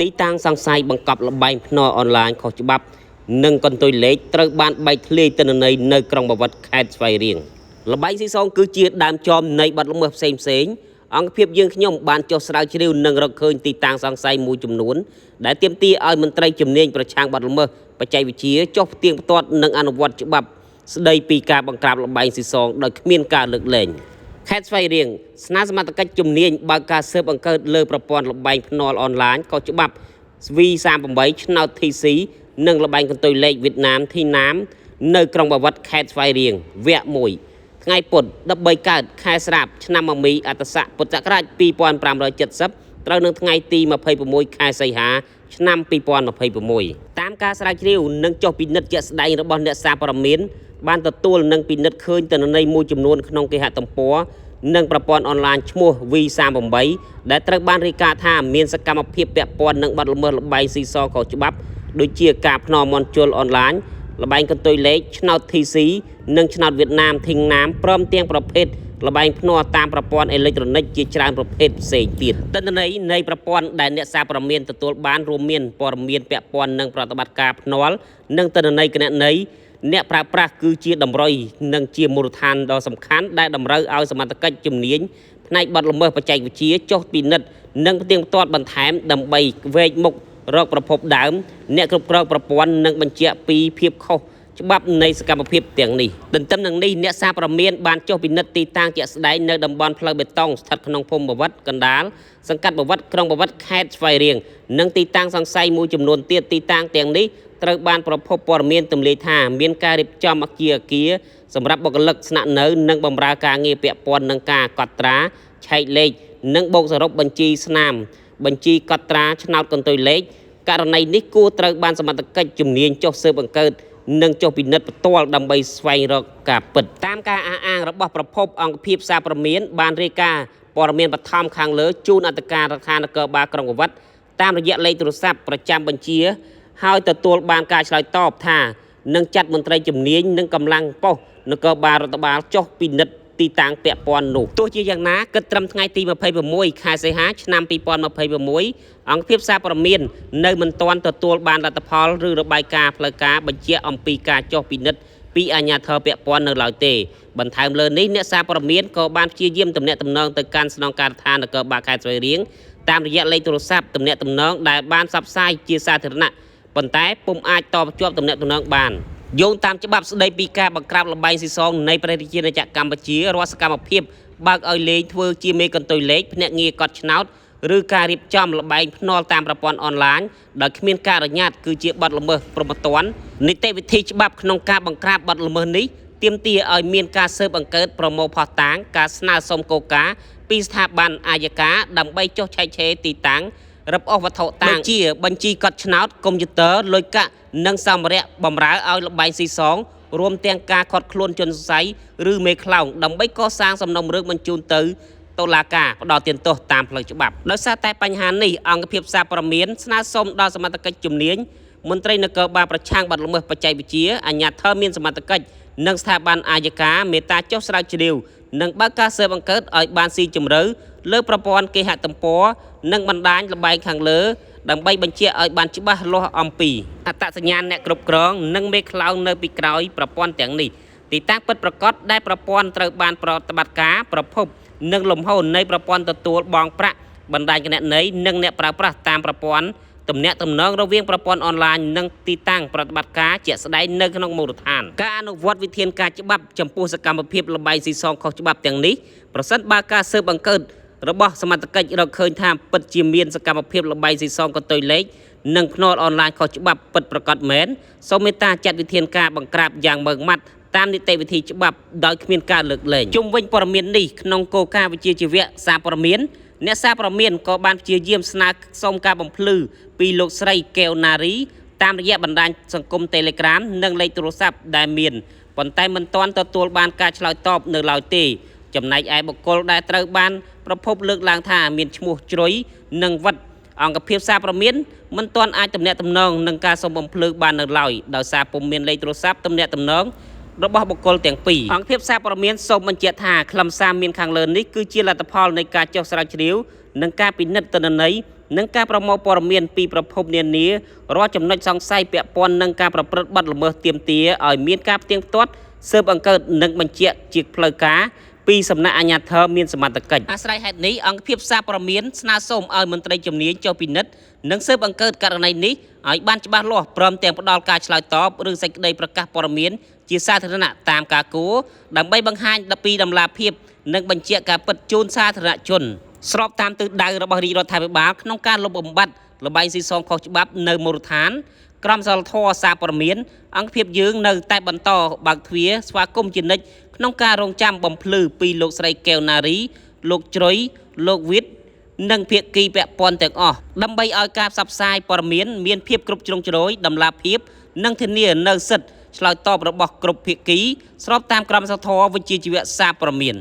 ទីតាំងសង្ស័យបង្កប់ល្បែងភ្នាល់អនឡាញខុសច្បាប់ និងកន្ទុយលេខត្រូវបានបែកធ្លាយទិន្នន័យនៅក្រុងបាវិតខេត្តស្វាយរៀងល្បែងស៊ីសងគឺជាដើមចមនៃបទល្មើសផ្សេងផ្សេងៗអង្គភាពយើងខ្ញុំបានចុះស្រាវជ្រាវនិងរកឃើញទីតាំងសង្ស័យមួយចំនួនដែលទាមទារឲ្យមន្ត្រីជំនាញប្រឆាំងបទល្មើសបច្ចេកវិទ្យាចុះផ្ទៀងផ្ទាត់និងអនុវត្តច្បាប់ស្ដីពីការបង្ក្រាបល្បែងស៊ីសងដោយគ្មានការលើកលែង ខេត្តស្វាយរៀងស្នើសមត្ថកិច្ចជំនាញបើកការស៊ើបអង្កេតលើប្រព័ន្ធល្បែងភ្នាល់អនឡាញក៏ច្បាប់ V38 ឆ្នោត TC និងល្បែងកន្ទុយលេខវៀតណាមធីណាមនៅក្រុងបាវិតខេត្តស្វាយរៀងវគ្គ1ថ្ងៃពុធ13កើតខែស្រាបឆ្នាំមមីអត្តស័កពុទ្ធសករាជ2570ត្រូវនៅថ្ងៃទី26ខែសីហាឆ្នាំ2026តាមការស្រាវជ្រាវនិងចុះពិនិត្យជាក់ស្ដែងរបស់អ្នកសារព័ត៌មានបានទទួលនិងពិនិត្យឃើញទិន្នន័យមួយចំនួនក្នុងគេហទំព័រនិងប្រព័ន្ធអនឡាញឈ្មោះ V38 ដែលត្រូវបានរាយការណ៍ថាមានសកម្មភាពពាក់ព័ន្ធនឹងបទល្មើសល្បែងស៊ីសងខុសច្បាប់ដូចជាការភ្នាល់មន់ជលអនឡាញល្បែងកន្ទុយលេខឆ្នោត TC និងឆ្នោតវៀតណាមធីងណាមព្រមទាំងប្រភេទល្បែងភ្នាល់តាមប្រព័ន្ធអេឡិចត្រូនិកជាច្រើនប្រភេទផ្សេងទៀតទិន្នន័យនៃប្រព័ន្ធដែលអ្នកសារព័ត៌មានទទួលបានរួមមានព័ត៌មានពាក់ព័ន្ធនឹងប្រតិបត្តិការភ្នាល់និងទិន្នន័យគណនេយ្យអ្នកប្រើប្រាស់គឺជាតម្រុយនិងជាមូលដ្ឋានដ៏សំខាន់ដែលតម្រូវឲ្យសមត្ថកិច្ចជំនាញផ្នែកបទល្មើសបច្ចេកវិទ្យាចុះពិនិត្យនិងផ្ទៀងផ្ទាត់បន្ថែមដើម្បីវែកមុខរកប្រភពដើមអ្នកគ្រប់គ្រងប្រព័ន្ធនិងបញ្ជាក់ពីភាពខុសច្បាប់នៃសកម្មភាពទាំងនេះទន្ទឹមនឹងនេះអ្នកសារព័ត៌មានបានចុះពិនិត្យទីតាំងជាក់ស្ដែងនៅតំបន់ផ្លូវបេតុងស្ថិតក្នុងភូមិបាវិតកណ្ដាលសង្កាត់បាវិតក្រុងបាវិតខេត្តស្វាយរៀងនិងទីតាំងសង្ស័យមួយចំនួនទៀតទីតាំងទាំងនេះត្រូវបានប្រភពព័ត៌មានទម្លាយថាមានការរៀបចំអគារសម្រាប់បុគ្គលិកស្នាក់នៅនិងបម្រើការងារពាក់ព័ន្ធនឹងការកត់ត្រាឆែកលេខនិងបូកសរុបបញ្ជីស្នាមបញ្ជីកត់ត្រាឆ្នោតកន្ទុយលេខករណីនេះគួរត្រូវបានសមត្ថកិច្ចជំនាញចុះស៊ើបអង្កេតនិងចុះពិនិត្យផ្ទាល់ដើម្បីស្វែងរកការពិតតាមការអះអាងរបស់ប្រភពអង្គភាពសារព័ត៌មានបានរាយការណ៍ព័ត៌មានបឋមខាងលើជូនអធិការដ្ឋាននគរបាលក្រុងបាវិតតាមរយៈលេខទូរស័ព្ទប្រចាំបញ្ជាហើយទទួលបានការឆ្លើយតបថានឹងចាត់មន្ត្រីជំនាញនិងកម្លាំងប៉ុស្តិ៍នគរបាលរដ្ឋបាលចុះពិនិត្យទីតាំងពាក់ព័ន្ធនោះទោះជាយ៉ាងណាគិតត្រឹមថ្ងៃទី26ខែសីហាឆ្នាំ2026អង្គភាពសារព័ត៌មាននៅមិនទាន់ទទួលបានលទ្ធផលឬរបាយការណ៍ផ្លូវការបញ្ជាក់អំពីការចុះពិនិត្យពីអាជ្ញាធរពាក់ព័ន្ធនៅឡើយទេបន្ថែមលើនេះអ្នកសារព័ត៌មានក៏បានព្យាយាមទំនាក់ទំនងទៅកាន់ស្នងការដ្ឋាននគរបាលខេត្តស្វាយរៀងតាមរយៈលេខទូរស័ព្ទទំនាក់ទំនងដែលបានផ្សព្វផ្សាយជាសាធារណៈប៉ុន្តែពុំអាចតភ្ជាប់ទំនាក់ទំនងបានយោងតាមច្បាប់ស្តីពីការបង្ក្រាបល្បែងស៊ីសងនៃព្រះរាជាណាចក្រកម្ពុជារាល់សកម្មភាពបើកឲ្យលេងធ្វើជាមេកន្ទុយលេខភ្នាក់ងារកត់ឆ្នោតឬការរៀបចំល្បែងភ្នាល់តាមប្រព័ន្ធអនឡាញដោយគ្មានការអនុញ្ញាតគឺជាបទល្មើសព្រហ្មទណ្ឌនីតិវិធីច្បាប់ក្នុងការបង្ក្រាបបទល្មើសនេះទាមទារឲ្យមានការស៊ើបអង្កេតប្រមូលភស្តុតាងការស្នើសុំគោលការណ៍ពីស្ថាប័នអាយកាដើម្បីចុះឆែកឆេរទីតាំងរឹបអូសវត្ថុតាងដូចជាបញ្ជីកត់ឆ្នោតកុំព្យូទ័រលុយកាក់និងសម្ភារៈបម្រើឲ្យល្បែងស៊ីសងរួមទាំងការឃាត់ខ្លួនជនសង្ស័យឬមេខ្លោងដើម្បីកសាងសំណុំរឿងបញ្ជូនទៅតុលាការផ្ដល់ទានទោសតាមផ្លូវច្បាប់ដោយសារតែបញ្ហានេះអង្គភាពសារព័ត៌មានស្នើសុំដល់សមត្ថកិច្ចជំនាញមន្ត្រីនគរបាលប្រឆាំងបទល្មើសបច្ចេកវិទ្យាអាជ្ញាធរមានសមត្ថកិច្ចនិងស្ថាប័នអាយកាមេត្តាចុះស្រាវជ្រាវនិងបើកការស៊ើបអង្កេតឲ្យបានស៊ីជម្រៅលើប្រព័ន្ធគេហទំព័រនិងបណ្ដាញល្បែងខាងលើដើម្បីបញ្ជាក់ឲ្យបានច្បាស់លាស់អំពីអត្តសញ្ញាណអ្នកគ្រប់គ្រងនិងមេខ្លោងនៅពីក្រោយប្រព័ន្ធទាំងនេះទីតាំងពិតប្រាកដដែលប្រព័ន្ធត្រូវបានប្រតិបត្តិការប្រភពនិងលំហូរនៃប្រព័ន្ធទទួលបង់ប្រាក់បណ្ដាញគណនេយ្យនិងអ្នកប្រើប្រាស់តាមប្រព័ន្ធទំនាក់ទំនងរវាងប្រព័ន្ធអនឡាញនិងទីតាំងប្រតិបត្តិការជាក់ស្ដែងនៅក្នុងមូលដ្ឋានការអនុវត្តវិធានការច្បាប់ចំពោះសកម្មភាពល្បែងស៊ីសងខុសច្បាប់ទាំងនេះប្រសិនបើការស៊ើបអង្កេតរបស់សមត្ថកិច្ចរកឃើញថាពិតជាមានសកម្មភាពល្បែងស៊ីសងកន្ទុយលេខនិងភ្នាល់អនឡាញខុសច្បាប់ពិតប្រាកដមែនសូមមេត្តាចាត់វិធានការបង្ក្រាបយ៉ាងម៉ឺងម៉ាត់តាមនីតិវិធីច្បាប់ដោយគ្មានការលើកលែងជុំវិញព័ត៌មាននេះក្នុងគោលការណ៍វិជ្ជាជីវៈសារព័ត៌មានអ្នកសារព័ត៌មានក៏បានព្យាយាមស្នើសុំការបំភ្លឺពីលោកស្រីកែវណារីតាមរយៈបណ្ដាញសង្គម Telegram និងលេខទូរស័ព្ទដែលមានប៉ុន្តែមិនទាន់ទទួលបានការឆ្លើយតបនៅឡើយទេចំណែកឯបុគ្គលដែលត្រូវបានប្រភពលើកឡើងថាមានឈ្មោះជ្រុយនិងវត្តអង្គភាពសារព័ត៌មានមិនទាន់អាចទំនាក់ទំនងនឹងការសុំបំភ្លឺបាននៅឡើយដោយសារពុំមានលេខទូរស័ព្ទទំនាក់ទំនងរបស់បុគ្គលទាំងពីរអង្គភាពសារព័ត៌មានសូមបញ្ជាក់ថាខ្លឹមសារមានខាងលើនេះគឺជាលទ្ធផលនៃការចុះស្រាវជ្រាវនិងការពិនិត្យទិន្នន័យ និងការប្រមូលព័ត៌មានពីប្រភពនានារាល់ចំណុចសង្ស័យពាក់ព័ន្ធនឹងការប្រព្រឹត្តបទល្មើសទាមទារឲ្យមានការផ្ទៀងផ្ទាត់ស៊ើបអង្កេតនិងបញ្ជាក់ជាផ្លូវការពីសំណាក់អាជ្ញាធរមានសមត្ថកិច្ចអាស្រ័យហេតុនេះអង្គភាពសារព័ត៌មានស្នើសុំឲ្យមន្ត្រីជំនាញចុះពិនិត្យនិងស៊ើបអង្កេតករណីនេះឲ្យបានច្បាស់លាស់ព្រមទាំងផ្ដល់ការឆ្លើយតបឬសេចក្តីប្រកាសព័ត៌មានជាសាធារណៈតាមការគួរដើម្បីបង្ហាញដល់ពីតម្លាភាពនិងបញ្ជាក់ការពិតជូនសាធារណជនស្របតាមទិសដៅរបស់រាជរដ្ឋាភិបាលក្នុងការលុបបំបាត់ល្បែងស៊ីសងខុសច្បាប់នៅមូលដ្ឋានក្រមសីលធម៌សារព័ត៌មានអង្គភាពយើងនៅតែបន្តបើកទ្វារស្វាគមន៍ជានិច្ចក្នុងការរងចាំបំភ្លឺពីលោកស្រីកែវណារីលោកជ្រុយលោកវិតនិងភាគីពាក់ព័ន្ធទាំងអស់ដើម្បីឲ្យការផ្សព្វផ្សាយព័ត៌មានមានភាពគ្រប់ជ្រុងជ្រោយតម្លាភាពនិងធានានូវសិទ្ធិឆ្លើយតបរបស់គ្រប់ភាគីស្របតាមក្រមសីលធម៌វិជ្ជាជីវៈសារព័ត៌មាន។